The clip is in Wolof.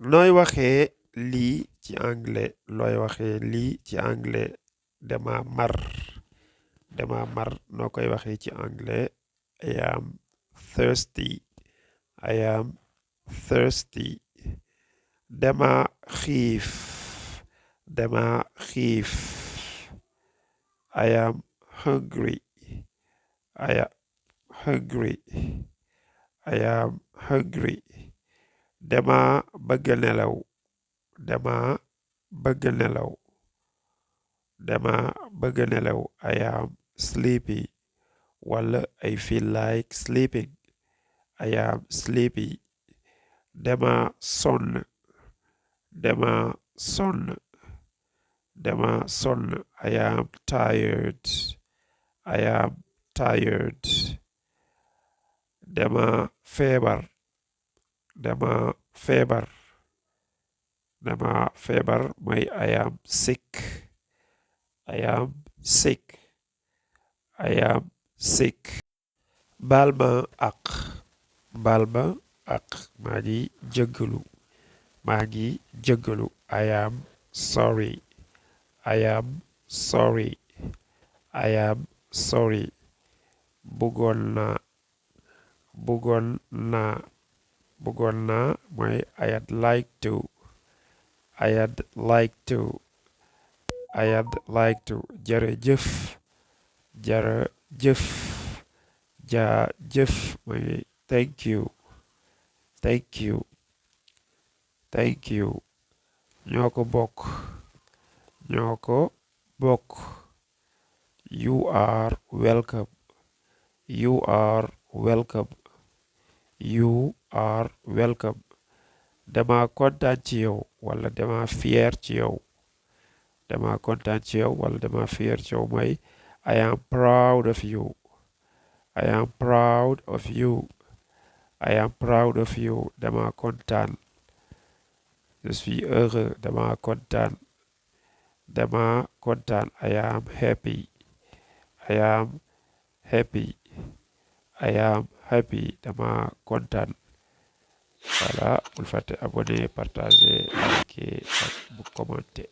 nooy waxee lii ci anglais looy waxee lii ci anglais dama mar noo koy waxee ci anglais I am thirsty I am thirsty dama xiif I am hungry I am hungry I am hungry dama bëgg nelaw dama bëgg nelaw I am sleepy wala I feel like sleeping I am sleepy dama sonn I am tired I am tired dama feebar mooy I am sick I am sick baal ma ak maa ngi jéggalu I am sorry bëggoon naa mooy I'd like to jërëjëf jaajëf mooy thank you ñoo ko bokk you are welcome dama kontaan ci yow wala dama fier ci yow mooy I am proud of you dama kontaan je suis heureux dama kontaan I am happy dama kontaan voilà bul fàtte abonné partager liker ak bu commenter